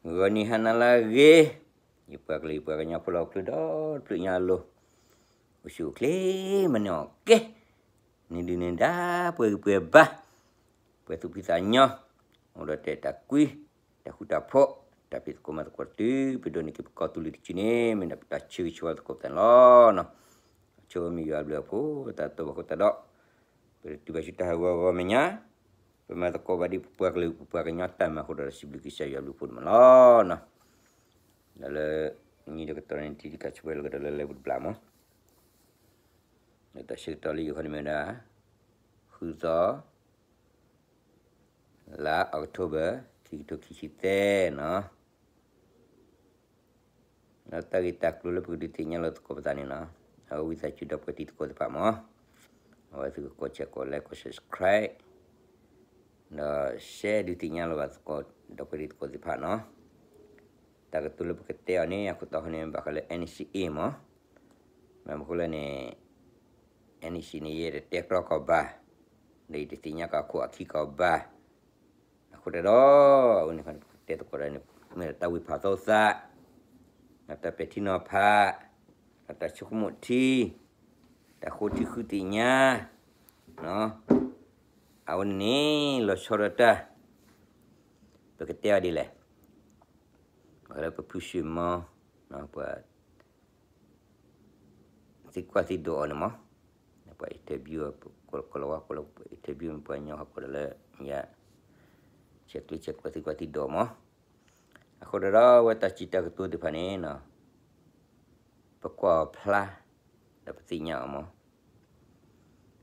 ဂီၤနံၤဟါနၤလၢအဂ့ၤ, ယပှၤကလုာ်ယပှၤကညီဖိလၢဟီၣ်ခိၣ်ချၢဒီတဖျၢၣ်ညါအလိၤ, အိၣ်ဆူၣ်အိၣ်ချ့မၤန့ၢ်အီၤကဲ, န့ၣ်ဒုးန့ၣ်ဒါ, ပှဲၤဂံၢ်ပှဲၤဘါ, ပှဲၤသူၣ်ဖှံသးညီ, အိၣ်ဒီးတၢ်အဲၣ်တၢ်ကွံ, တၢ်ဃူတၢ်ဖိး, တၢ်ဖံးသကိးမၤသကိးတုၤ ပဒိးန့ၢ်က့ၤပကီၢ်သူလ့ၤတစုန့ၣ် မ့ၢ်ဒၣ်ပတၢ်ဆၢဂ့ၤဆၢဝါသကိးပသးန့ၣ်လီၤ. ဆိမ့ၢ်ယွၤအဘျုးအဖှိၣ် တၢ်တိၢ်ဘၣ်ဃိတၢ်ဒီး ပတတုၤဘၣ်ဆူတၢ်ဟးဂီၤအဂီၢ်မဲာ်ညါ, ပမၤသကိးဘၣ်ဒ်ပပှၤကလုာ်ပပှၤကညီတၢ်မၤအဃိဒီး စံးဘျုးကစၢ်ယွၤဘျုးဖှိၣ်န့ၣ်မးလီၤ. ဒီးလၢ နံၣ်ဒီးကတီၢ်န့ၣ် ထံဒံးကဆူးဝဲလီၤကဒီးလၢလဲၤပူၤတဘျီမး, ဒီးတၢ်ဆၢကတီၢ်လၢယိၤခီန့ၣ်မ့ၢ်ဝဲဒၣ် ဃုသီ လါအီးကထိဘၢၣ် ခံကထိခံဆံသၢနီၤ. ဒီးတၢ်ဂ့ၢ်တၢ်ကျိၤလၢပကဒုးသ့ၣ်ညါလိာ်သကိးပသးန့ၣ်နီၤ, အဝဲဝံသးစူၤဒီပုၢ်ဝဲၢ်တံၤသကိးသ့ၣ်တဖၣ်မး, အဝဲသုကကိးဆဲးကိး like ကိး subscribe ဒီး share ဒုးသ့ၣ်ညါလိာ်ဘၣ်သကိးဒီပုၢ်ဝဲၢ်တံၤသကိးသ့ၣ်တဖၣ်နီၤ. တၢ်ကတိၤလၢပကတဲအီၤန့ၣ် အခိၣ်တီဃီန့ၣ် ဘၣ်ဃးလၢ NCA မး, မ့ၢ်မနုၤအဃိလဲၣ်န့ၣ် NCA န့ၣ် ယဲတတဲကြီကီးဘၣ်, ဒီးယတသ့ၣ်ညါက့ၤအခိၣ်အခံကီးဘၣ်. အဃိတၢ်ဒီး အဝဲန့ၣ်ခီန့ၣ် ပကတဲသကိးတၢ်န့ၣ် မ့ၢ်ဒၣ်တၢ်ဝံၢ်ဖးသိသး, ဒီးတၢ်ပဲာ်ထံနီၤဖး, ဒီးတၢ်ဆိကမိၣ်ထံ, တၢ်ဃိထံဃုသ့ၣ်ညါ, အဝဲန့ၣ်န့ၣ် လီၤဆီဒၣ်တၢ်, ပကတဲအီၤဒ်လဲၣ်, လၢပဖုၣ်ဆံးမီၤ, ပှၤ သံကွၢ်သံဒိးအီၤန့ၣ်မး, ပှၤ interview ကိးလီၤဝါကိးလီၤ interview မ့ၢ်ပှၤကညီဟီၣ်ခိၣ်ဒီးလၢ ယၤ ဆဲးကျိးဆဲးကျိးသံကွၢ်သံဒိးမး. အဃိတၢ်ဒီး အဝဲတၢ်စံးတၢ်ကတိၤသ့ၣ်တဖၣ်န့ၣ် ပကွၢ်အီၤဖျါ ဒီးပသ့ၣ်ညါအီၤမး.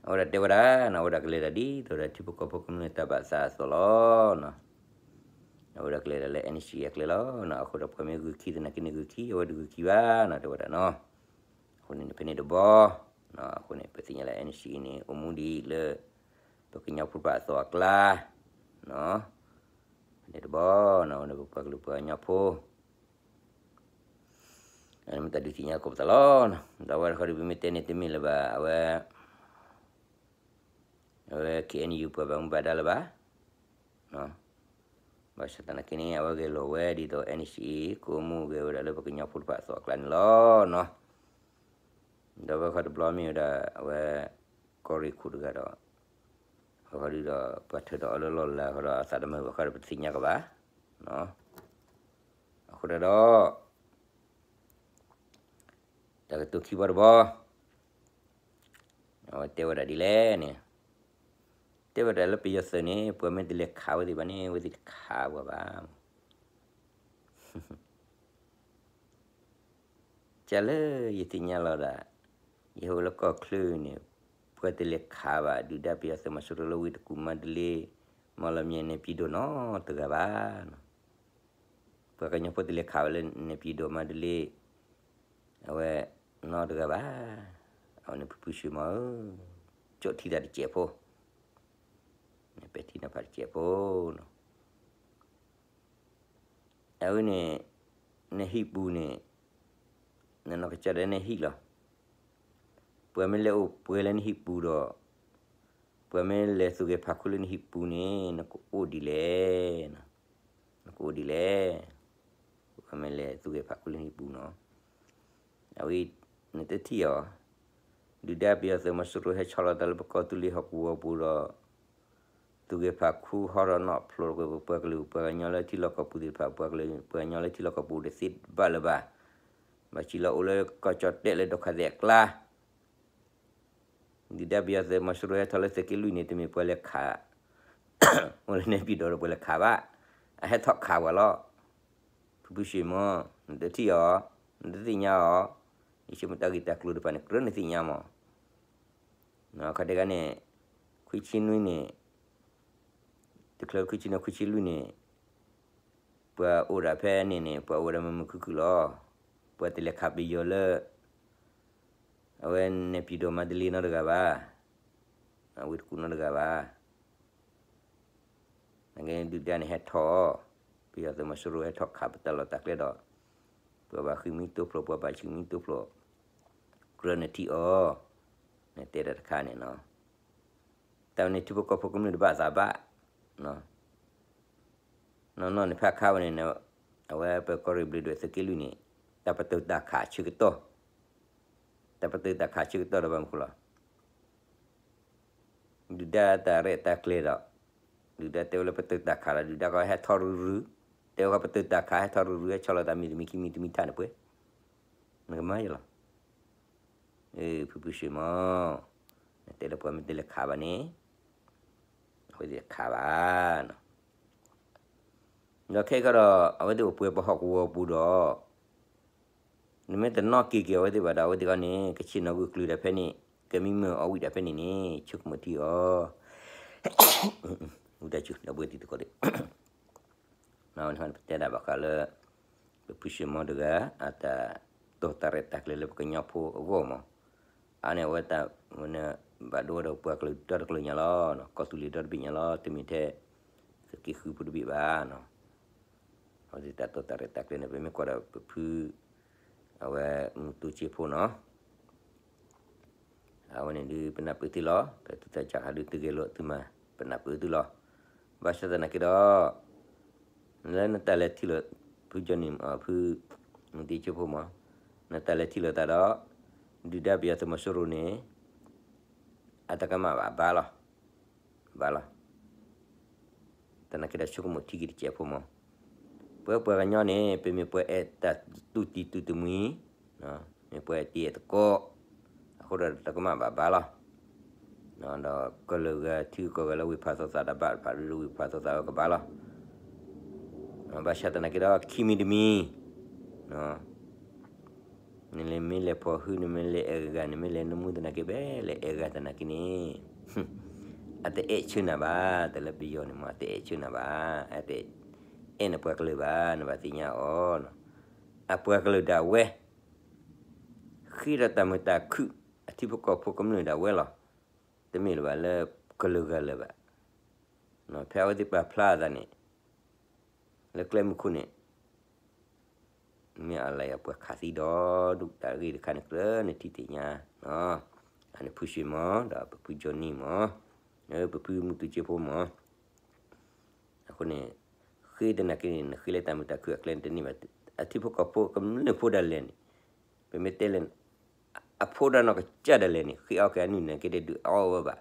အဝဲဒၣ်တဲဝဲဒၣ်နီၤ အဝဲဒၣ်ကလဲၤတၢ်ဒ်သိးဒီးထံဖိကီၢ်ဖိကမျၢၢ်တၢ်ဘၣ်သးအသိးလီၤ. အဝဲဒၣ်ကလဲၤတၢ်လၢ NCA အကျဲလီၤ. အဃိဒီးပှၤမ့ၢ်ဂုာ်ခံသနာ်က့န့ၣ်ဂုာ်ခံ အဝဲတဂုာ်ခံဘၣ်နီၤ တဲဝဲဒၣ်နီၤ. အဃိန့ၣ် ဖဲန့ၣ်တဘျီ, အဃိန့ၣ် ပသ့ၣ်ညါလၢ NCA န့ၣ် အိၣ်မူဒံးလၢ ပကညီဖိတဖၣ်အသိးအကျါ, ဖဲန့ၣ်တဘျီနီၤ ပပှၤကလုာ်ပှၤကညီဖိ မ့ၢ်တၢ်ဒုးသ့ၣ်ညါသကိးပသးလီၤ. ဒီးအဝဲတခီဒုး ပမ့ၢ်တဲန့ၣ်တမ့ၢ်လၢၤဘၣ် အဝဲ အဝဲ KNU ပှၤဘၣ်မူဘၣ်ဒါလၢၤဘၣ်. ဘၣ်ဆၣ်သနာ်က့န့ၣ် အဝဲဂဲၤလိာ်ဝဲဒ်သိး NCA ကအိၣ်မူဂဲၤဝဲဒၣ်လၢပကညီဖိတဖၣ်အသိးအကျါန့ၣ်လီၤ. ဒီးအဝဲခီတဘျီမ့ၢ်ဝဲဒၣ် အဝဲ ကီၢ်ရ့ၣ်ခိၣ်တဂၤဒီး အဝဲခီဒုးဒီး ပှၤထၢဒီးအီၤလၢလီၢ်လၤခီဒီး အသးတမုာ်ဘၣ်ခီဒီး ပတသ့ၣ်ညါကဘၣ်. အဃိတၢ်ဒီး တၢ်ကတိၤခံဘီတဘီ, အဝဲတဲဝဲဒၣ်ဒ်လဲၣ်န့ၣ်, တဲဝဲဒၣ်လၢပယီၤသုးန့ၣ် ပှၤမ့ၢ်တလဲၤခးဝဲသ့ၣ်ဘၣ်န့ၣ် ဝဲသ့ၣ်တခးပှၤဘၣ်. ကလၢယသ့ၣ်ညါလီၤဒၣ်, ယဟဲအိၣ်လၢကီၢ်ချၢန့ၣ် ပှၤတလဲၤခးဘၣ် ဒုၣ်ဒါပယီၤသုးမီၤစိရိၤလၢဝ့ၢ်တကူၣ်မါဒလ့, မီၢ်လမၠဲၣ် နဲၣ်ပၠံၤဒိၣ်နီတဂၤဘၣ်. ပှၤကညီဖိတလဲၤခးဝဲလၢနဲၣ်ပၠံၤဒိၣ်မါဒလ့ အဝဲနီတဂၤဘၣ်. အဝဲန့ၣ်ဖုဖုၣ်ဆံးမီၤဧၢ, ကၠိၣ်ထံသးတစဲးဖိ, ပဲာ်ထံနီၤဖးတစဲးဖိနီၤ. အဝဲန့ၣ် နဟံၣ်ပူၤန့ၣ် နနီၢ်ကစၢ်ဒၣ်နဟံၣ်လီၤ. ပှၤမ့ၢ်လဲၤအိၣ်ပှဲၤလၢနဟံၣ်ပူၤဒီး ပှၤမ့ၢ်လဲၤသူၣ်ဂဲၤဖးခိၣ်လၢနဟံၣ်ပူၤန့ၣ် နကအိၣ်ဒ်လဲၣ်, နကအိၣ်ဒ်လဲၣ်. ပှၤမ့ၢ်လဲၤသူၣ်ဂဲၤဖးခိၣ်လၢနဟံၣ်ပူၤနီၤ, အဝဲ နတထံၣ်အီၤ, ဒုၣ်ဒါပယီၤသုးမီၤစိရိၤဟဲဆီလီၤတၢ်လၢပကီၢ်သူလ့ၤဟီၣ်ကဝီၤပူၤဒီး သူၣ်ဂဲၤဖးခိၣ်ဟီထီၣ်နီၣ်ဖျိး ပှၤကလုာ်ပှၤကညီလၢထံလီၢ်ကီၢ်ပူၤသ့ၣ်တဖၣ် ပှၤကလုာ်ပှၤကညီလၢထံလီၢ်ကီၢ်ပူၤတသ့ဘၣ်လၢၤဘၣ်. ဘၣ်စံးလီၤအိၣ်လၢကီၢ်ကၠီၣ်တဲၣ်လၢဒီခါသဲးအကျါ ဒုၣ်ဒါပယီၤသုးမီၤစိရိၤဟဲထီၣ်လၢသုးက့လွံၢ်န့ၣ် တမ့ၢ်ပှၤလဲၤခး, အိၣ်လၢနဲၣ်ပၠံၤဒိၣ်ဒီးပှၤလဲၤခးဘၣ်, အဟဲထီၣ်ခးပှၤလီၤ. ဖုဖုၣ်ဆံးမီၤ, နတထံၣ်အီၤ, နတသ့ၣ်ညါအီၤ, ယဆိကမိၣ်တၢ်ဂ့ၢ်တၢ်ကျိၤတဖၣ်န့ၣ် ကြၢးနသ့ၣ်ညါမီၤ. ခီဒဲးဂၤန့ၣ် ခွံဆံနွံန့ၣ်, တချုးခွံဆံနွံ ခွံဆံလွံၢ်န့ၣ် ပှၤအိၣ်ဒၣ်ဖဲန့ၣ်န့ၣ် ပှၤအိၣ်ဝဲဒၣ်မုာ်မုာ်ခုၣ်ခုၣ်လီၤ. ပှၤတလဲၤခးပယီၤလၢ အဝဲနဲၣ်ပၠံၤဒိၣ်မါဒလ့နီတဂၤဘၣ်, ဝ့ၢ်တကူၣ်နီတဂၤဘၣ်. နကဒုၣ်ဒါန့ၣ်ဟဲထီၣ်, ပယီၤသုးမီၤစိရိၤဟဲထီၣ်ခးပတၢ်လီၢ်တၢ်ကျဲဒီး ပှၤဘၣ်ဃ့ၢ်မှံဟးဖျိး ပှၤဘၣ်ဆူၣ်မှံဟးဖျိး, ကြၢးနထံၣ်အီၤ, နတဲတၢ်တခါန့ၣ်နီၤ. တၢ်ဝဲန့ၣ်ထံဖိကီၢ်ဖိကမျၢၢ်တဘၣ်သးဘၣ်, နီၢ်နီၢ်န့ၣ်ဖးခါဝဲန့ၣ် အဝဲပကီၢ်ရ့ၣ်ဘျ့းဒွဲၣ်သုးက့လွံၢ်န့ၣ် တၢ်ပတုာ်တၢ်ခးဆၢကတီၢ်, တၢ်ပတုာ်တၢ်ခးဆၢကတီၢ်ဒီးဘၣ်မနုၤဃိလီၤ. ဒုၣ်ဒါတၢ်ရဲၣ်တၢ်ကျဲၤဒီး ဒုၣ်ဒါတဲဝဲလၢပတုာ်တၢ်ခးဒီး ဒုၣ်ဒါကီးဟဲထီၣ်ရုရု, တဲဝဲပတုာ်တၢ်ခး ဟဲထီၣ်ရုရု ဟဲဆီလီၤတၢ်မံၤတမံၤခံမံၤတမံၤထၣ်န့ၣ်ပှဲၤ, နကမၤယလီၤ. ဖုဖုဆွံမီၤ, နတဲလၢပှၤမ့ၢ်တဲလၢခးဘၣ်န့ၣ်, အဝဲသ့ၣ်ခးဘၣ်နီၤ. ဒီးခဲကီးဒီး အဝဲသ့ၣ်အိၣ်ပှဲၤပဟီၣ်ကဝီၤပူၤဒီး နမ့ၢ်တနီၣ်က့ၤက့ၤအဝဲသ့ၣ်ဘၣ်ဒီး အဝဲသ့ၣ်အီၤန့ၣ် ကဆ့ၣ်နီၤဂုာ်ကျုၤတၢ်ဖဲန့ၣ်, ကမံမုာ်အီၣ်ဝံၣ်တၢ်ဖဲန့ၣ်န့ၣ် ဆိကမိၣ်ထံအီၤ, ဝံၣ်တၢ်ဆူ ဒီပုၢ်ဝဲၢ်တံၤသကိးသ့ၣ်, ပတဲဒၣ်ဘၣ်ဃးလၢ ပဖုဆွံမီတဂၤ အတၢ်တိာ်တၢ်ရဲၣ်တၢ်ကျဲၤလၢပကညီဖိအဂီၢ်မး, အန့ၣ်အဝဲတၢ်ဝဲန့ၣ် ဘၣ်ဒိဝဲဒီးပှၤကလုာ်ဒီတကလုာ်ညါလီၤ, ကီၢ်သူလ့ၤဒီတဘ့ၣ်ညါလီၤ, တမ့ၢ်ထဲ သုးက့ဃုဖိတဘ့ၣ်ဘၣ်နီၤ. အဝဲသ့ၣ်တၢ်တိာ်တၢ်ရဲၣ်တၢ်ကျဲၤန့ၣ် ပမ့ၢ်ကွၢ်ဒီးပဖု အဝဲမူတူစ့ဖိနီၤ, အဝဲန့ၣ်ဒုးပနၢ်ပၢၢ်သုလီၤ, ဒီးသုတၢ်စၢ်ခါဒုးသုဂဲၤလိာ်သုမၤ ပနၢ်ပၢၢ်သုလီၤ. ဘၣ်ဆၣ်သနာ်က့ဒီး လၢနတၢ်လဲၤထံၣ်လိာ် ဖုကၠီနံၣ် ဖု မူတူစ့ဖိမး, နတၢ်လဲၤထံၣ်လိာ်သးဒီး ဒုၣ်ဒါပယီၤသုးမီၤစိရိၤန့ၣ် အတကမၣ်ဘၣ်ဘၣ်လီၤ, ဘၣ်လီၤ. သနာ်က့ဒီးဆိကမိၣ်ထံက့ၤတစဲးဖိမး, ပပှၤကညီန့ၣ် ပမ့ၢ်ပှၤအဲၣ်တၢ်တူၢ်တံၢ်တူၢ်တမှံၤ, မ့ၢ်ပှၤအဲၣ်တံၤအဲၣ်သကိး, အဃိဒီးတကမၣ်ဘၣ်ဘၣ်လီၤ. ဒီးကလၢာ်ဂၤထံကီၢ်ဂၤလၢဝ့ၢ်ဖးသိသးဒီးဘၣ်ဖးဒိၣ်လၢဝ့ၢ်ဖးသိသးဝဲကဘၣ်လီၤ. ဘၣ်ဆၣ်သနာ်က့ဒီး ခံမံၤတမံၤ နလဲၤမ့ၢ်လဲၤဖီၣ်ဟုၣ် နမ့ၢ်လဲၤအဲၣ်ဂၤ နမ့ၢ်လဲၤနမူသနာ်က့ ဘဲလဲၤအဲၣ်ဂၤသနာ်က့န့ၣ် အတအဲၣ်ဆၢနၤဘၣ်, တၢ်လၢပယီၤန့ၣ်မး အတအဲၣ်ဆၢနၤဘၣ်, အတအဲၣ်နပှၤကလုာ်ဘၣ်, နဘၣ်သ့ၣ်ညါအီၤ, အပှၤကလုာ်ဒၣ်ဝဲ ဃ့ဒီးတၢ်မုာ်တၢ်ခုၣ် အထံဖိကီၢ်ဖိကမျၢၢ်ဒၣ်ဝဲလီၤ. တမ့ၢ်လၢၤဘၣ်လၢကလုာ်ဂၤလၢၤဘၣ်. ဖဲအဝဲသ့ၣ်ပာ်ဖျါအသးန့ၣ် လၢကျဲမုၢ်ခိၣ်န့ၣ် မ့ၢ်အလၢယၤပှၤခးသံဒီဒူၣ် တၢ်ဂ့ၢ်တခါန့ၣ် ကြၢးနထံၣ်သ့ၣ်ညါ, အန့ၣ်ဖုဆွံမး ဒီးပဖုကၠီနံၣ်မး, ပဖုမူတူစ့ဖိမး, အဃိန့ၣ် ဃ့သနာ်က့န့ၣ် နဃ့လၢတၢ်မုာ်တၢ်ခုၣ်အကျဲန့ၣ်တန့ၢ်ဘၣ်, အထံဖိကီၢ်ဖိကမျၢၢ်ဖိဒၣ်လဲာ်န့ၣ် ပမ့ၢ်တဲလဲၣ် အဖိဒၣ်နီၢ်ကစၢ်ဒၣ်လဲာ်န့ၣ် ဃ့အီၣ်က့ၤအနုၢ်န့ၣ်က့ၤဒုးအီၣ်ဝဲဘၣ်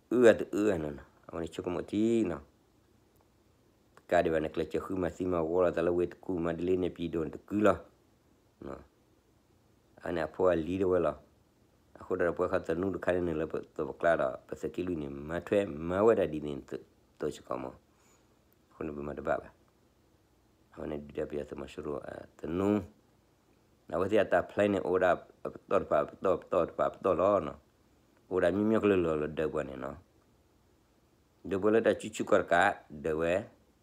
အုၣ်ဂၤတအုၣ်ဂၤနီၤ, အဝဲန့ၣ်ဆိကမိၣ်ထံနီၤ, တကးဒံးဘၣ်န့ၣ် ကျဲးစၢးဃုမၤသံမၤဝီလိာ်သးလၢဝ့ၢ်တကူၣ်မၤဒ်လဲၣ်န့ၣ် ပံၤဒိၣ်န့ၣ်တကုလီၤ, အန့ၣ်အဖိအလံၤတဝဲလီၤ, အဃိဒီးပှၤခီသနူတခါန့ၣ်လၢပသိးပကျါဒီး ပသုးက့လွံၢ်န့ၣ် မၤထွဲမၤဝဲဒၣ်ဒ်န့ၣ်သိးစ့ၢ်ကီးမး, အဃိန့ၣ်ပမၤတဘၣ်ဘၣ်, အဝဲန့ၣ်ဒုၣ်ဒါပယီၤသုးမီၤစိရိၤသနူ အဝဲသ့ၣ်အတၢ်ဖျဲးန့ၣ် အိၣ်ဝဲဒၣ်အပတီၢ်တဖၣ်အပတီၢ် အပတီၢ်တဖၣ်အပတီၢ်လီၤ, အိၣ်ဝဲဒၣ်မ့ၢ်မ့ၢ်ကလုာ်လီၤလၢဒၢးပှၤန့ၣ်နီၤ, ဒၢးပှၤလၢတၢ်စုဆူၣ်ကီၢ်တကး ဒၢးဝဲ,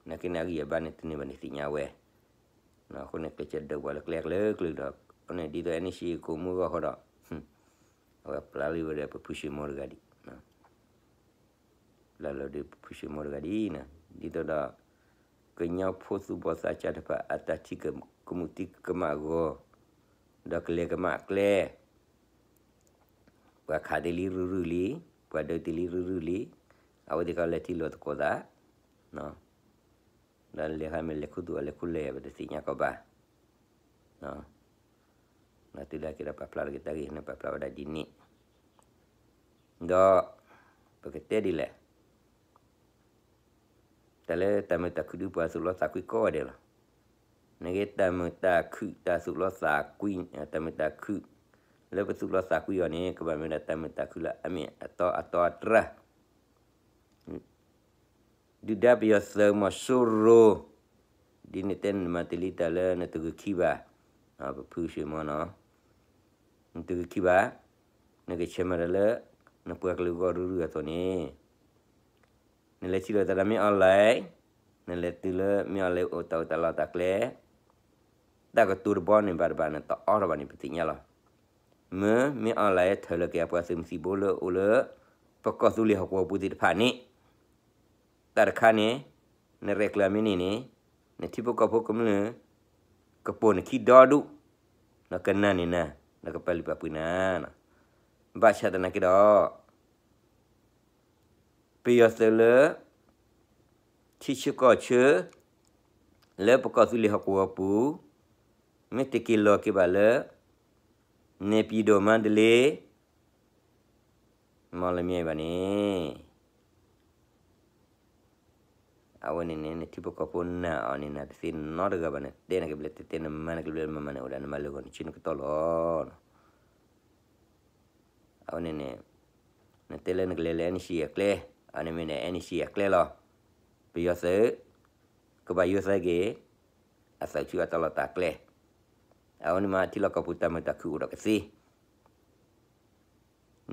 နာ်က့န့ၣ်အဂံၢ်အဘါန့ၣ် တန့ၢ်ဘၣ်န့ၣ်သ့ၣ်ညါဝဲ, အဃိန့ၣ် ကျဲးစၢးဒၢးပှၤလၢကျဲကျၢၤကျၢၤဒီး အန့ၣ်ဒ်သိး NCA ကိးမုၢ်ဂီၢ်ဃီဒီး အဝဲပျၢ်လံဝဲဒီးပဖုၣ်ဆ့ၣ်မီတဂၤဒံး ပျၢ်လီၤဒီးပဖုၣ်ဆ့ၣ်မီတဂၤဒ်န့ၣ် ဒ်သိးဒီး ကညီဖိသူၣ်ဘီၣ်သးစၢ်တဖၣ် အတၢ်ထံၣ်ကမူးတံၢ်ကမၣ်အဂီၢ်, ဒီးကလဲၤကမၣ်အကျဲ, ပှၤခးတ့ၢ်လံရုၢ်ရုၢ်လံ, ပှၤဒၢတ့ၢ်လံရုၢ်ရုၢ်လံ, အဝဲသ့ၣ်ကလဲၤထံၣ်လိာ်သကိးသး ဒီးလဲၤခါမ့ၢ်လဲၤခူသူၣ်အလဲၤခူလဲၢ် ပတသ့ၣ်ညါကီးဘၣ်. ဒီးတုၤလၢက့ၤဒီးပာ်ဖျါလီၤက့ၤတၢ်ဂ့ၢ်န့ၣ် ပာ်ဖျါဝဲဒၣ်ဒ်န့ၣ်, ဒီးပကတဲဒ်လဲၣ်, တၢ်လၢတၢ်မုာ်တၢ်ခုၣ်ဒုးပှၤသူၣ်လီသးကွံကိးဂၤဒဲးလီၤ. နက့တၢ်မုာ်တၢ်ခုၣ် တၢ်သူၣ်လီသးကွံ, တၢ်မုာ်တၢ်ခုၣ် လၢပသူၣ်လီသးကွံအီၤန့ၣ် ကဘၣ်မ့ၢ်ဒၣ်တၢ်မုာ်တၢ်ခုၣ်လၢအမ့ၢ်အတီအတြၢ် ဒုၣ်ဒါပယီၤသုးမီၤစိရိၤ, ဒ်န့ၣ်တဲနမၤတ့ၢ်လံတၢ်လၢနတဂုာ်ခံဘၣ်, ပဖုၣ်ဆ့ၣ်မီနီၤ, နတဂုာ်ခံဘၣ်, နကဆဲးမၤတၢ်လၢ နပှၤကလုာ်ဂီၢ်ရုၢ်ရုၢ်အသိးန့ၣ်, နလဲၤထံၣ်လိာ်သးဒီးမ့ၢ် online, နလဲၤတုၤလၢမ့ၢ် online အိၣ်တၢ်အိၣ်တၢ်လီၢ်တၢ်ကျဲ တၢ်ကတိၤတဘီန့ၣ်ဘၣ်တဘၣ်နတအီၣ်ထီၣ်ဘၣ်န့ၣ် ပသ့ၣ်ညါလီၤ. မ့ၢ် မ့ၢ် online ထၢၣ်လီၤက့ၤအပှၤသုးမုၢ်သံၣ်ဘိလၢအိၣ်လၢ ပကီၢ်သူလ့ၤဟီၣ်ကဝီၤပူၤသ့ၣ်တဖၣ်န့ၣ်, တၢ်တခါန့ၣ် နရဲၣ်ကျဲၤမ့ၢ်န့ၢ်န့ၣ် နထံဖိကီၢ်ဖိကမျၢၢ် ကပိာ်နခံဒီဒူၣ်, ဒီးကနၣ်န့ၢ်နၤ, ဒီးကပာ်လုၢ်ပာ်ပှ့ၤနၤ, ဘၣ်ဆၣ်သနာ်က့ဒီး ပယီၤသုးလၢ ထံဆၢကီၢ်ဆၢ လၢပကီၢ်သူလ့ၤဟီၣ်ကဝီၤပူၤ, မ့ၢ်တက့ၤလီၤက့ၤဘၣ်လၢ နဲၣ်ပံၤဒိၣ်မါတလ့ မီၢ်လမံၤဘၣ်န့ၣ်, အဝဲန့ၣ်န့ၣ် နထံဖိကီၢ်ဖိနာ်အီၤန့ၣ် နတသ့နီတဂၤဘၣ်န့ၣ်, တဲနကဘျဲၣ်တဲတဲ နမၤနကဘျဲၣ်မၤမၤန့ၣ် အိၣ်ဒၣ်နမၤလၢဂီၢ်န့ၣ် ဆ့နကတီၢ်လီၤ. အဝဲန့ၣ်န့ၣ် နတဲလၢနကလဲၤလၢ NCA အကျဲ, အန့ၣ်မ့ၢ်ဒၣ် NCA အကျဲလီၤ. ပယီၤသုး ကဘၣ်ယိၤသဲက့ၤ အသုးဆူအတၢ်လီၢ်တၢ်ကျဲ, အဝဲန့ၣ်မးထံလီၢ်ကီၢ်ပူၤတၢ်မုာ်တၢ်ခုၣ်အိၣ်ဒီးကသ့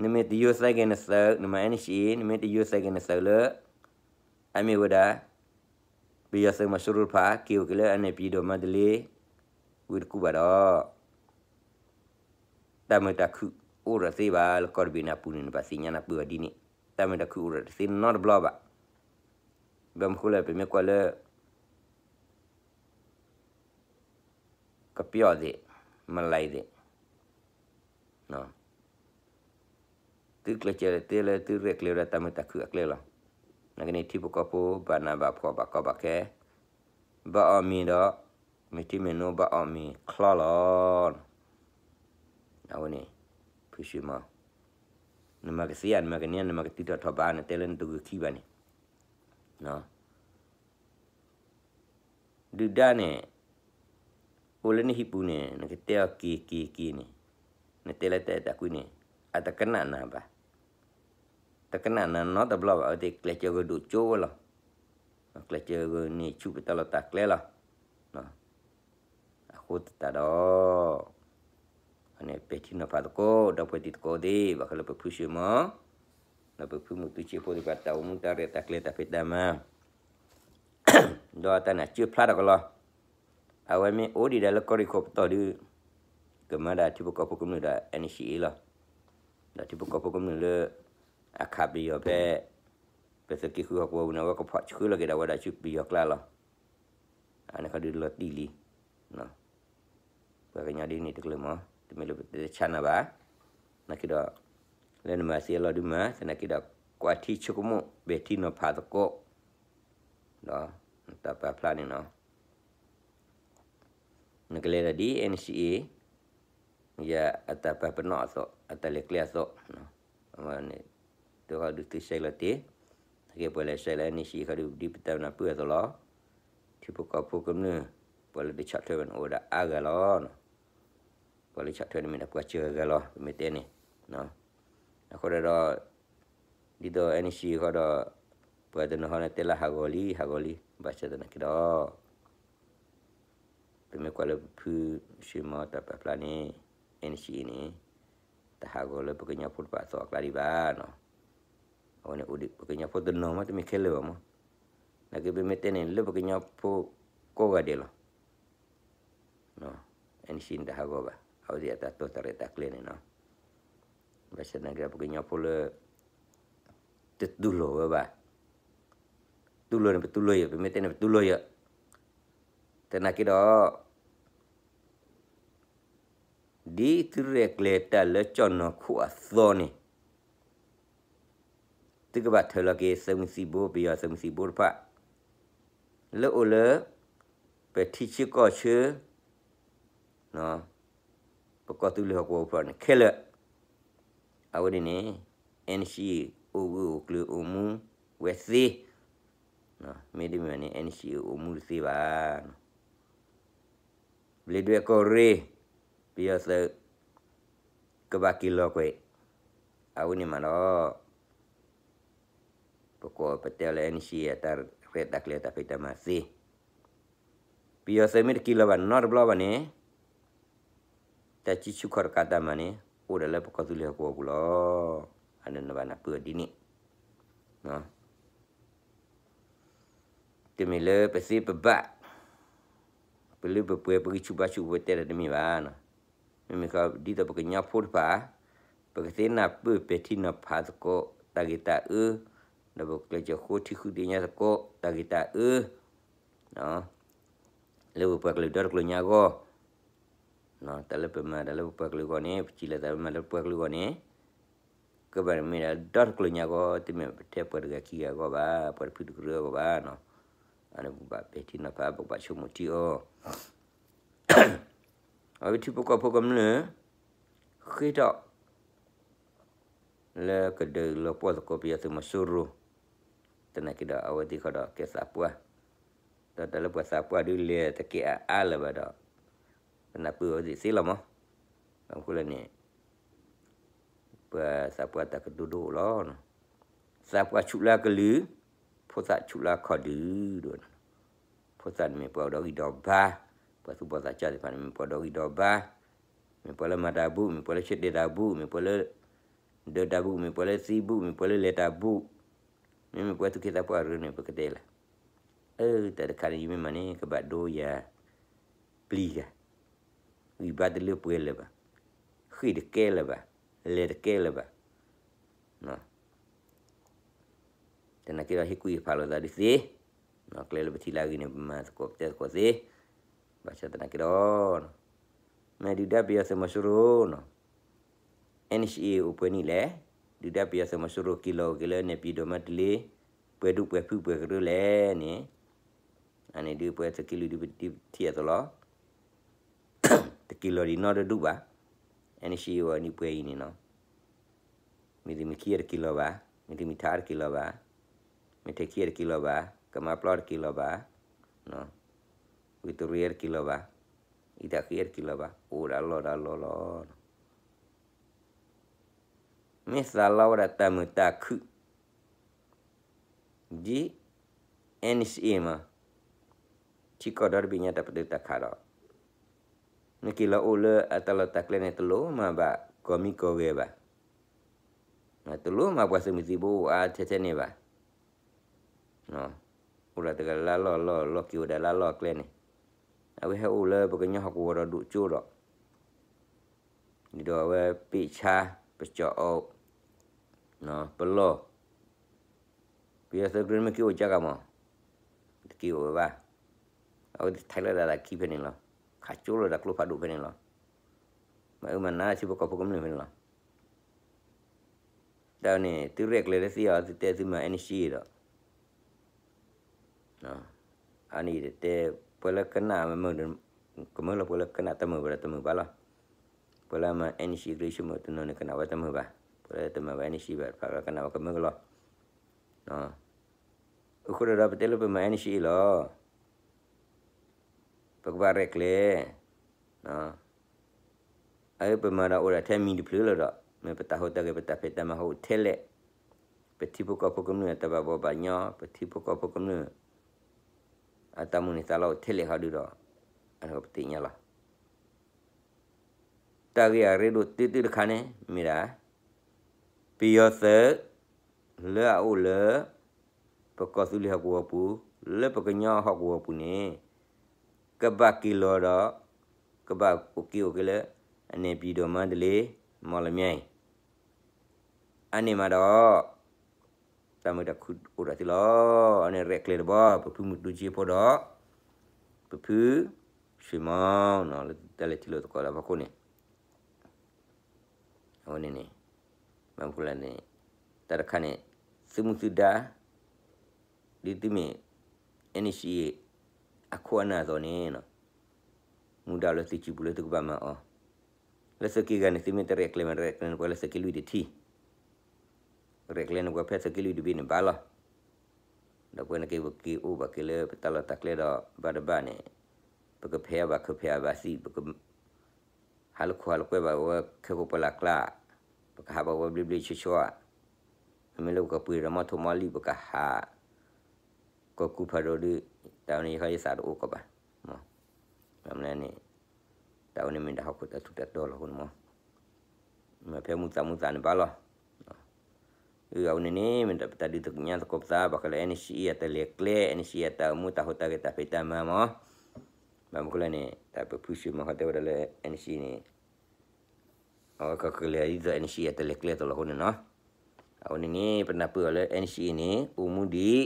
နမ့ၢ်တယိၤသဲက့ၤနသုး နမၤ NCA, နမ့ၢ်တယိၤသဲက့ၤနသုးလၢ အမ့ၢ်ဝဲဒၣ် ပယီၤသုးမီၤစိရိၤတဖၣ် က့ၤအိၣ်က့ၤလၢအနဲၣ်ပံၤဒိၣ်မါတလ့ ဝံၤတကူၣ်ဘၣ်ဒီး တၢ်မုာ်တၢ်ခုၣ်အိၣ်ဒီးတသ့ဘၣ်. လၢကီၢ်တဘ့ၣ်န့ၣ်အပူၤန့ၣ် နဘၣ်သ့ၣ်ညါနၢ်ပၢၢ်အီၤဒ်န့ၣ်, တၢ်မုာ်တၢ်ခုၣ်အိၣ်ဒီးတသ့နီတဘျီဘၣ်. ဘၣ်မနုၤဃိလဲၣ် ပမ့ၢ်ကွၢ်လၢ ကပျီၣ်သ့ၣ်, မလၢ်သ့ၣ်, သုကျဲးစၢးတဲလၢသုရဲၣ်ကျဲၤဝဲဒၣ်တၢ်မုာ်တၢ်ခုၣ်အကျဲလီၤ. နာ်က့န့ၣ် ထံဖိကီၢ်ဖိဘၣ်နးဘၣ်ဖှီၣ်ဘၣ်ကီဘၣ်ခဲ, ဘၣ်အီၣ်မ့ၤဒီး မ့ၢ်ထံမ့ၢ်နိဘၣ်အီၣ်မ့ၤချီလီၤ. အဝဲန့ၣ် ဖုၣ်ဆံမီၤ, နမၤကသ့ဧါ နမၤကန့ၢ် နမၤကတုၤထီၣ်ထီၣ်ဘး နတဲလၢနတဂုာ်ခံဘၣ်န့ၣ် ဒုၣ်ဒါန့ၣ် အိၣ်လၢနဟံၣ်ပူၤန့ၣ် နကတဲအီၤက့ၤက့ၤက့ၤန့ၣ်, နတဲလၢတၢ်အဲၣ်တၢ်ကွံန့ၣ် အတကနၣ်နၤဘၣ်. တကနၣ်နၤနီတဘျီဘၣ်. အဝဲသ့ၣ်ကျဲးစၢးဂၢၢ်ဒိၣ်ကၠိဝဲလီၤ. ကျဲးစၢးဂၢၢ်န့ၢ်ဆူၣ်ပတၢ်လီၢ်တၢ်ကျဲလီၤ. အဃိသတးဒီး အန့ၣ်ပဲာ်ထံနီၤဖးသကိး ဒီပုၢ်ဝဲၢ်တံၤသကိးသ့ၣ် ဘၣ်ဃးလၢပဖုၣ်ဆံမီၤ ဒီးပဖုမုၢ်သူစ့ဖိသ့ၣ်တဖၣ် တၢ်အိၣ်မူတၢ်ရဲၣ်တၢ်ကျဲၤတၢ်ဖံးတၢ်မၤ ဒီးအတၢ်နာ်စၢဖျါထီၣ်ကလီၤ. အဝဲမ့ၢ်အိၣ်ဒံးဒၣ်လၢကီၢ်ရ့ၣ်ခိၣ်ပတီၢ်ဒုး ကမၤဒၣ်ထံဖိကီၢ်ဖိကမျၢၢ်ဒီး NCA လီၤ. ဒီးထံဖိကီၢ်ဖိကမျၢၢ်လၢ အခးပယီၤဖဲ ပသုးက့ဃုဟီၣ်ကဝီၤပူၤန့ၣ် အဝဲကဖီၣ်ဆှၢလီၤက့ၤဒၣ်ဝဲဒၣ်ဆူပယီၤကျါလီၤ. အန့ၣ်ခီဒုးလီၤတံၢ်လံ ပှၤကညီဒ်န့ၣ်တကျၢၤမး တမ့ၢ်လၢပတဲဆါနၤဘၣ်. နာ်က့ဒီး လၢနမၤသ့အလီၢ်ဒုးမၤ သနာ်က့ဒီး ကွၢ်ထံဆိကမိၣ် ပဲာ်ထံနီၤဖးသကိး ဒီးနတၢ်ပာ်ဖျါန့ၣ်နီၤ နကလဲၤဒၣ်ဒ် NCA ယၤအတၢ်ပာ်ပနီၣ်အသိး အတၢ်လဲၤကျဲအသိး အဝဲန့ၣ် တခီဒုးသုးဆဲးလီၤတ့ၢ် နာ်က့ပှၤလဲၤဆဲးလၢ NCA ခီဒုး ဒ်ပတၢ်ပာ်ပနီၣ်အသိးလီၤ. ထံဖိကီၢ်ဖိကမျၢၢ် ပှၤလၢတဆီၣ်ထွဲဘၣ်န့ၣ် အိၣ်ဝဲဒၣ်အါဂၤလီၤ. ပှၤလၢဆီၣ်ထွဲန့ၣ်မ့ၢ်ဒၣ်ပှၤစှၤဂၤလီၤ ပမ့ၢ်တဲန့ၣ် အဃိဒီး ဒ်သိး NCA ဃီဒီး ပှၤတနီၤဟီန့ၣ်တဲလၢဟးဂီၤလံ ဟးဂီၤလံ ဘၣ်ဆၣ်သနာ်က့ဒီး ပမ့ၢ်ကွၢ်လၢပဖုၣ်ဆံမီၤတၢ်ပာ်ဖျါန့ၣ် NCA န့ၣ် တဟးဂီၤလၢပကညီဖိတဖၣ်အသီအကျါဒံးဘၣ်နီၤ. အဝဲန့ၣ်အိၣ်ဒံး ပကညီဖိတနီၤမး တမ့ၢ်ခဲလၢာ်ဘၣ်မး. နာ်က့ပမ့ၢ်တဲန့ၣ် လၢပကညီဖိကိးဂၤဒဲးလီၤ. NCA န့ၣ်တဟးဂီၤဘၣ် အဝဲသ့ၣ်အတၢ်တိာ်တၢ်ရဲၣ်တၢ်ကျဲၤန့ၣ်နီၤ. ဘၣ်ဆၣ်သနာ်က့ဒီး ပကညီဖိလၢ တတူၢ်လိာ်ဝဲဘၣ်. တူၢ်လိာ်န့ၣ် ပတူၢ်လိာ်ယဲၢ် ပမ့ၢ်တဲန့ၣ် ပတူၢ်လိာ်ယဲၢ်. သနာ်က့ဒီး ဒ်သုရဲၣ်ကျဲၤတၢ်လၢကၠီၣ်နီၤခိၣ်အသီန့ၣ် သုကဘၣ်ထၢၣ်လီၤက့ၤ သုးမုၢ်သံၣ်ဘိ ပယီၤသုးမုၢ်သံၣ်ဘိတဖၣ် လၢအိၣ်လၢ ပထံဆၢကီၢ်ဆၢ ပကီၢ်သူလ့ၤဟီၣ်ကဝီၤဖိန့ၣ်ခဲလၢာ်. အဝဲန့ၣ်န့ၣ် NCA အိၣ်ဂၢၢ်အိၣ်ကျၢၤအိၣ်မူဝဲသ့. မ့တမ့ၢ်န့ၣ် NCA အိၣ်မူတသ့ဘၣ်. ဘျံးဒွဲၣ်ကီၢ်ရ့ၣ် ပယီၤသုး ကဘၣ်က့ၤလီၤကွံာ် အဝဲန့ၣ်မးဒီး ပကွၢ်ပတဲလၢ NCA အတၢ်ရဲၣ်တၢ်ကျဲၤတၢ်ဖံးတၢ်မၤသ့ ပယီၤသုးမ့ၢ်တက့ၤလီၤဘၣ်နီတဘျီဘၣ်န့ၣ် တၢ်စံၣ်ဆူၣ်ခီၣ်တကးတၢ်မၤန့ၣ် အိၣ်ဒၣ်လၢပကီၢ်သူလ့ၤဟီၣ်ကဝီၤပူၤလီၤ. အန့ၣ်နဘၣ်နၢ်ပၢၢ်ဒ်န့ၣ် တမ့ၢ်လၢပသ့ပဘၣ် ပလုၢ်ပပှဲၤ ပဂံၢ်ဆူၣ်ဘါဆူၣ် ပတဲတၢ်တမ့ၢ်ဘၣ်. မ့မ့ၢ်ဃီ ဒ်သိးပကညီဖိတဖၣ် ပကသ့နၢ်ပၢၢ်ပဲာ်ထံနီၤဖးသကိး တၢ်ဂ့ၢ်တၢ်အၢ ဒီးပကျဲးစၢးဃိထံဃုဒ့ညါသကိး တၢ်ဂ့ၢ်တၢ်အၢ လၢပပှၤကလုာ်ဒီတကျိၤညါအဂီၢ်, တၢ်လၢပမၤတၢ်လၢပပှၤကလုာ်အဂီၢ်န့ၣ် ပစံးလီၤသးပမၤလၢပပှၤကလုာ်အဂီၢ်န့ၣ် ကဘၣ်မ့ၢ်ဒၣ်ဒီတကျိၤညါအဂီၢ် တမ့ၢ်ပထဲပှၤတဂၤခံဂၤအဂီၢ်ဘၣ်, ပှၤတဖုတကရၢအဂီၢ်ဘၣ်. ပကဘၣ်ပဲာ်ထံနီၤဖး ပကဘၣ်ဆိကမိၣ်ထံအီၤ, အဝဲထံဖိကီၢ်ဖိကမျၢၢ် ဃ့ထီၣ် လၢကဒုးလီၤပှီၢ်သကိးပယီၤသုးမီၤစိရိၤ, သနာ်က့ဒီး အဝဲသ့ၣ်ဃီဒီးကဲသးပှၢ်, ဒီးတၢ်လၢပှၤသးပှၢ်ဒုးလဲၤတကဲအါအါလၢၤဘၣ်ဒီး, ပနၢ်ပၢၢ်အဝဲသ့ၣ်သ့လီၤမး, အဃိလၢန့ၣ် ပှၤသးပှၢ်တၢ်ကတိၤဒိအိၣ်လီၤ. သးပှၢ်ဆူၣ်လၢကလုၢ်, ဖိသၣ်ဆူၣ်လၢခီၣ်ဒုးဒိၣ်, ဖိသၣ်န့ၣ်မ့ၢ်ပှၤအိၣ်ဒီးဂံၢ်ဒီးဘါ, ပှၤသူၣ်ဘီၣ်သးစၢ်သ့ၣ်တဖၣ်န့ၣ် မ့ၢ်ပှၤဒီးဂံၢ်ဒီးဘါ, မ့ၢ်ပှၤလၢမၤတၢ်ဘူၣ်, မ့ၢ်ပှၤလၢဆၢတဲာ်တၢ်ဘူၣ်, မ့ၢ်ပှၤလၢ ဒၢးတၢ်ဘူၣ်, မ့ၢ်ပှၤလၢသံဘူၣ်, မ့ၢ်ပှၤလၢလဲၤတၢ်ဘူၣ်, မ့မ့ၢ်ပှၤသူၣ်က့သးပှၢ်အရၢန့ၣ် ပကတဲလဲၣ်, အၢ တၢ်တခါန့ၣ် ယမ့ၢ်မၤန့ၣ် ကဘၣ်ဒိယၤပျံၤတၢ်, ဂံၢ်ဘါတလၢပှဲၤလၢၤဘၣ်, ဃ့ၢ်တကဲလၢၤဘၣ်, လဲၤတကဲလၢၤဘၣ်, သနာ်က့ဒီး ဟ့ၣ်ကူၣ်ဟ့ၣ်ဖးလိာ်သးဒုးသ့, ကျဲလၢပထံၣ်လၢအဂ့ၤန့ၣ် ပမၤသကိးပတဲသကိးသ့, ဘၣ်ဆၣ်သနာ်က့ဒီး မ့ၢ်ဒုၣ်ဒါပယီၤသုးမီၤစိရိၤနီၤ, အ NCA အိၣ်ပှဲၤနံၣ်လဲၣ်, ဒုၣ်ဒါပယီၤသုးမီၤစိရိၤက့ၤလီၤအိၣ်က့ၤလၢ နေပြည်တော် မန္တလေး, ပှဲၤဒူၣ်ပှဲၤဖုပှဲၤကရၢလဲၣ်န့ၣ်, အန့ၣ်ဒုးပှဲၤသုးက့လွံၢ်ဒုးပထံၣ်အသိးလီၤ, တက့ၤလီၤဒံးနီတဒူၣ်ဘၣ်, NCA အိၣ်နံၣ်ပှဲၤအံၤန့ၣ်နီၤ မ့ၢ်သုမ့ၢ်ခံအတက့ၤလီၤဘၣ်, မ့ၢ်သုမ့ၢ်ထါအတက့ၤလီၤဘၣ်, မ့ၢ်ထဲခံအတက့ၤလီၤဘၣ်, ကမါပျီတက့ၤလီၤဘၣ်, ဝံၤတရံးအတက့ၤလီၤဘၣ်, အံသၣ်ဃ့အတက့ၤလီၤဘၣ်, အိၣ်ဒၣ်လီၢ်ဒၣ်လီၢ်လီၤ. မ့ၢ်သးလီဝဲဒၣ်တၢ်မုာ်တၢ်ခုၣ် ဒ် NCA မး, ထံကီၢ်ဒီတဘ့ၣ်ညါတၢ်ပတုာ်တၢ်ခးဒီး နက့ၤလီၤအိၣ်လၢအတၢ်လီၢ်တၢ်ကျဲန့ၣ် တလိၣ်မၤဘၣ်ကီၢ်မံကီၢ်ဂဲၤဘၣ်, တလိၣ်မၤပှၤသုးမုၢ်သံၣ်ဘိအိၣ်အါထဲထဲန့ၣ်ဘၣ်, အိၣ်ဒၣ်တဂၤလၢလီၢ်လီၢ်လီၢ်က့ၤအိၣ်ဒၣ်လၢလီၢ်ကျဲန့ၣ်, အဝဲဟဲအိၣ်လၢပကညီဟီၣ်ကဝီၤဒီးဒိၣ်ကၠိဒီး ဒ်ဒီးအဝဲပ့ၢ်ဆါ ပကၠီၣ်အီၣ် ပလီၢ်, ပယီၤသုးကရၢမ့ၢ်က့ၤအိၣ်ကါဂၤမး, တက့ၤအိၣ်ဝဲဘၣ်, အဝဲတထဲးလီၤဒၣ်တၢ်ခံဖဲန့ၣ်လီၤ, ခးကၠိလိာ်တၢ်ကျိဖးဒိၣ်ဖဲန့ၣ်လီၤ, မၤအၢမၤနးထံဖိကီၢ်ဖိကမျၢၢ်ဖဲန့ၣ်လီၤ. တၢ်န့ၣ် သုရဲၣ်ကျဲၤလၢသ့အီၤ သုတဲသုမၤ NCA ဒီး အန့ၣ်တဲ ပှၤလၢကနၣ်မုာ် ကမၢလီၤ ပှၤလၢကနၣ်တမုာ်ဘၣ်ဒီးတမုာ်ဘၣ်လီၤ. ပှၤလၢမၤ NCA ကရၢဆိကမိၣ်တနီၤန့ၣ် ကနၣ်ဝဲတမုာ်ဘၣ်. ပှၤလၢတမၤဘၣ် NCA ဘၣ်တဖၣ်ဒီးကနၣ်ဝဲကမၢကလီၤ. အဃိဒီးပတဲလၢပမၤ NCA လီၤ. ပကဘၣ်ရဲၣ်ကျဲၤ အပမၤဒီးအိၣ်ဒၣ်ထဲမံၤတဖျၢၣ်လီၤဒီး မ့ၢ်ပတၢ်ဟူးတၢ်ဂဲၤ ပတၢ်ဖံးတၢ်မၤဟူးထဲလဲၣ်, ပထံဖိကီၢ်ဖိကမျၢၢ်အတၢ်ဘၣ်ဘီဘၣ်ညီ, ပထံဖိကီၢ်ဖိကမျၢၢ် အတၢ်မုၢ်လၢ်သးလီအိၣ်ထဲလဲၣ်ဟီဒုဒီး အန့ၣ်ပသ့ၣ်ညါလီၤ. တၢ်ဂ့ၢ်အရ့ဒိၣ်တုၤတုၤတခါန့ၣ် မ့ၢ်ဒၣ် ပယီၤသုး လၢအအိၣ်လၢ ပကီၢ်သူလ့ၤဟီၣ်ကဝီၤပူၤ, လၢပကညီဟီၣ်ကဝီၤပူၤန့ၣ် ကဘၣ်က့ၤလီၤဒီး ကဘၣ်အိၣ်က့ၤအိၣ်က့ၤလၢ အန့ၣ် ပြည်တော်မန္တလေး မော်လမြိုင် အန့ၣ်မးဒီး တၢ်မုာ်တၢ်ခုၣ်အိၣ်ဒီးသ့လီၤ. အန့ၣ်ရဲၣ်ကျဲၤတဘျီ ပဖုမုၢ်တူစ့ဖိဒီး ပဖု ဆွေမောင် လၢတၢ်လဲၤထံၣ်လိာ်သကိးတၢ်ဖီခိၣ်န့ၣ် အဝဲန့ၣ်န့ၣ် ဘၣ်မနုၤလဲၣ်န့ၣ် တၢ်တခါန့ၣ် သုမူသုဒါ ဒ်သုမ့ၢ် NCA အခိၣ်အနၢ်အသိးန့ၣ် မူဒါလၢသုစုပူၤလၢသုကဘၣ်မၤအီၤ, လၢသုးက့ဂၤန့ၣ် သုမ့ၢ်တရဲၣ်ကျဲၤမ့ၢ်တရဲၣ်ကျဲၤန့ၣ် ပှၤလၢသုးက့လွံၢ်တထံၣ်, ရဲၣ်ကျဲၤန့ၣ် ပှၤဖဲသုးက့လွံၢ်တဘ့ၣ်န့ၣ်ဘၣ်လီၤ. ဒီးပဝဲန့ၣ်က့ၤပက့ၤအိၣ်ဘၣ်က့ၤလၢပတၢ်လီၢ်တၢ်ကျဲဒီး ဘၣ်တဘၣ်န့ၣ် ပကဖဲးအီၤဘၣ်ခုးဖဲးအီၤဘၣ်သံ ပက ဟးလိာ်ခိၣ်ဟးလိာ်ကွဲဘၣ်ဝဲခဲကိာ်ပှၤလၢ်ကျါ, ပကဟးဘၣ်ဝဲဘျ့ဘျ့ဆှီဆှီဧါ, မ့မ့ၢ်လၢပကပှ့ၤဒီးမီၢ်ထိၣ်မီၢ်လံၣ် ပကဟး ကီၢ်ကူဖးဒိၣ်ဒီး တၢ်ဝဲန့ၣ်ယဟီယသးတအိၣ်ကီးဘၣ်. မ့ၢ်မနုၤန့ၣ် တၢ်ဝဲန့ၣ်မ့ၢ်ဒၣ်ဟီၣ်ခိၣ်တၢ်ထူးတၢ်တီၤလီၤအဃိန့ၣ်မး မ့ၢ်ဖဲမူသးမူသးန့ၣ်ဘၣ်လီၤ. အဝဲန့ၣ်န့ၣ် မ့ၢ်ပတၢ်ဒုးသ့ၣ်ညါသကိးပသး ဘၣ်ဃးလၢ NCA အတၢ်လဲၤကျဲ NCA အတၢ်အိၣ်မူတၢ်ဟူးတၢ်ဂဲၤတၢ်ဖံးတၢ်မၤမး, ဘၣ်မနုၤလဲၣ်န့ၣ် တၢ်ပဖုၣ်ဆူၣ်မၤဟီတဲဝဲဒၣ်လၢ NCA န့ၣ် အဝဲကကလဲၤဒ်သိး NCA အတၢ်လဲၤကျဲအသိးလီၤအဃိန့ၣ်နီၤ. အဝဲန့ၣ်န့ၣ် ပနၢ်ပၢၢ်အီၤလၢ NCA န့ၣ် အိၣ်မူဒံး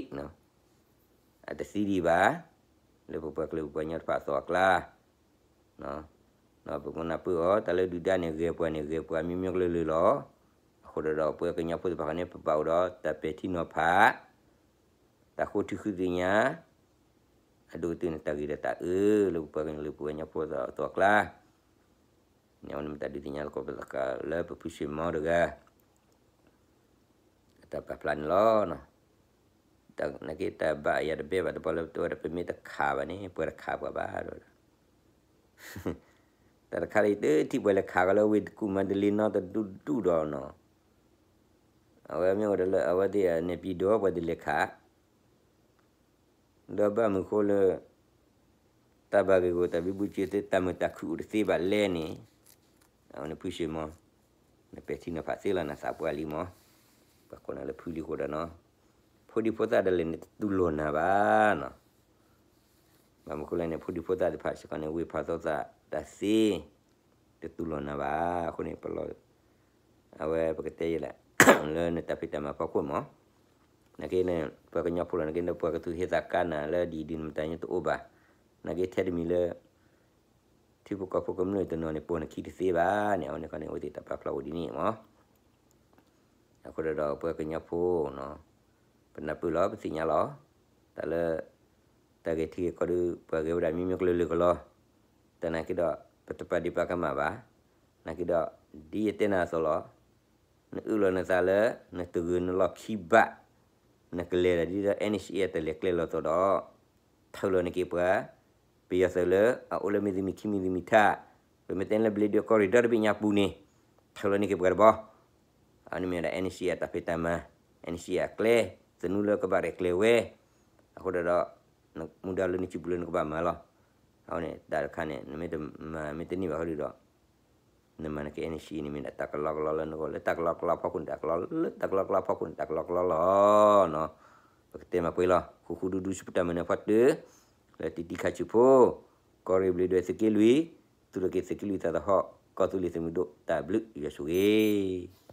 အတသံဒံးဘၣ် လၢပပှၤကလုာ်ပပှၤကညီတဖၣ်အသီအကျါ ပကနၢ်ပၢၢ်အီၤ တၢ်လၢဒုၣ်ဒါန့ၣ် ဂဲၤပှၤန့ၣ် ဂဲၤပှၤမံမံကလုာ်လၢာ်လီၤ. အဃိဒီး ပဝဲကညီဖိသ့ၣ်တဖၣ်န့ၣ် ပဘၣ်အိၣ်ဒီးတၢ်ပဲာ်ထံနီၤဖး တၢ်ဃိထုးဃုသ့ၣ်ညါ အဒိၣ်ကတၢၢ်န့ၣ် တၢ်ဂ့ၤဒီးတၢ်အၢလၢပပှၤကလုာ်ပဝဲကညီဖိအသီအကျါ, န့ၣ်အဝဲန့ၣ်မ့ၢ်တၢ်ဒုးသ့ၣ်ညါလီၤကီးပသးလၢပဖုၣ်ဆ့ၣ်မီတဂၤ အတၢ်ပာ်ဖျါန့ၣ်လီၤ. နာ်က့တၢ်ဘၣ်အယၤတဘ့ၣ်ဘၣ် တဘျီလၢပတဲဝဲဒၣ် ပမ့ၢ်တခးဘၣ်န့ၣ် ပှၤတခးပှၤဘၣ်ဒီး တၢ်တခါလၢယတထံၣ်ပှၤလဲၤခးကီးလၢဝ့ၢ်ကူၣ်မၤတလ့နီတဒူၣ်ဒူၣ်ဒီးနီၤ, အဝဲမ့ၢ်အိၣ်ဒီးလၢအဝဲသ့ၣ်န့ၣ် ပျံၤဒိးပှၤတလဲၤခး ဒီးဘၣ်မနုၤဃိလၢ တၢ်ဘၣ်ဂ့ၢ်ဂီၢ်တၢ်ဘံဘူစ့သ့ တၢ်မုာ်တၢ်ခုၣ်အိၣ်တသ့ဘၣ်လဲၣ်န့ၣ်, အဝဲန့ၣ်ဖုၣ်ဆ့ၣ်မီ, နပဲာ်ထံနီၤဖးသ့လီၤ နသးပှၢ်လံမီ, ပှၤကိးနၤလၢဖုလံအဃိဒီးနီၤ, ဖိဒံဖိသၣ်ဒၣ်လဲာ်န့ၣ်တတူၢ်လိာ်နၤဘၣ်နီၤ. ဘၣ်မနုၤဃိလဲၣ်န့ၣ် ဖိဒံဖိသၣ်သ့ၣ်တဖၣ်စ့ၢ်ကီးန့ၣ် ဝ့ၢ်ဖးသိသးတၢ်သ့ တတူၢ်လိာ်နၤဘၣ်. အဃိန့ၣ် ပလီၢ် အဝဲပကတဲယဲလဲၣ် လၢနတၢ်ဖံးတၢ်မၤဖီခိၣ်မီ, နာ်က့န့ၣ် ပှၤကညီဖိလီၤ နာ်က့န့ၣ် ပှၤကသူၣ်ဟ့သးကါနၤလၢဒ်အံၤဒ်နမတၤညါတအိၣ်ဘၣ်. နာ်က့ထဲတမံၤလၢ ထံဖိကီၢ်ဖိကမျၢၢ်တနီၤန့ၣ် ပိာ်နခံတသ့ဘၣ်န့ၣ် အဝဲန့ၣ်ခီန့ၣ် အဝဲသ့ၣ်တၢ်ပာ်ဖျါအိၣ်ဒ်န့ၣ်မီ. အဃိဒီးပှၤကညီဖိနီၤ, ပနၢ်ပၢၢ်လီၤ ပသ့ၣ်ညါလီၤ, တၢ်လၢ တၢ်ဂ့ၢ်ထံဂ့ၢ်ကီၢ်ဒီး ပှၤဂဲၤဝဲဒၣ်မံမံကျၢၤလၢကလီၤ, တၢ်နာ်က့ဒီး ပတပာ်ဒ့ၣ်ပာ်ကမၣ်ဘၣ်. နာ်က့ဒီး ဒ်ယတဲနၤအသိးလီၤ, နအၢၣ်လီၤနသးလၢ နတဂုာ်နလီၢ်ခံဘၣ်, နကလဲၤဒၣ်ဒ်ဒီး NCA အတၢ်လဲၤကျဲလီၤသိးဒီး ထုးလီၤန့ၢ်က့ၤပှၤ ပယီၤသုးလၢအအိၣ်လၢမ့ၢ်သမံၤခံမံၤသမံၤထၣ်, ပမ့ၢ်တဲလၢဘျ့ဒွဲၣ်ကီၢ်ရ့ၣ်ဒီတဘ့ၣ်ညါပူၤန့ၣ်, ထုးလီၤန့ၢ်က့ၤပှၤတဘျီ, အန့ၣ်မ့ၢ်ဝဲဒၣ် NCA အတၢ်ဖံးတၢ်မၤ, NCA အကျဲ, သနူလၢကဘၣ်ရဲၣ်ကျဲၤဝဲ, အဃိဒီး မူဒါလၢနစုပူၤလၢနကဘၣ်မၤလီၤ. အဃိန့ၣ် တၢ်တခါန့ၣ် နမ့ၢ်တမၤမ့ၢ်တန့ၢ်ဘၣ်ဃီဒီး နမၤနကဲ NCA န့ၣ်မ့ၢ်ဒၣ်တၢ်ကလီကလီလၢနဂီၢ် လၢတၢ်ကလီကလီဖီခိၣ်န့ၣ် တၢ်ကလီလၢတၢ်ကလီကလီဖီခိၣ်န့ၣ် တၢ်ကလီကလီလီၤနီၤ. ပကတဲမၤပှဲၤလီၤ ဃူဃူဒူဒူဆူပတၢ်မၤနၢၤဖီတၢၢ် လၢတံၤတံၤခါဆူဖိ ကီၢ်ရ့ၣ်ဘျ့ဒွဲၣ်သုးက့လွံၢ် သုးရ့ၣ်က့ၤသုးက့လွံၢ်သးသဟီၣ် ကီၢ်သူလ့ၤသုးမုၢ်ဒိၣ် တၢ်ဘျုးယွၤဆိၣ်ဂ့ၤ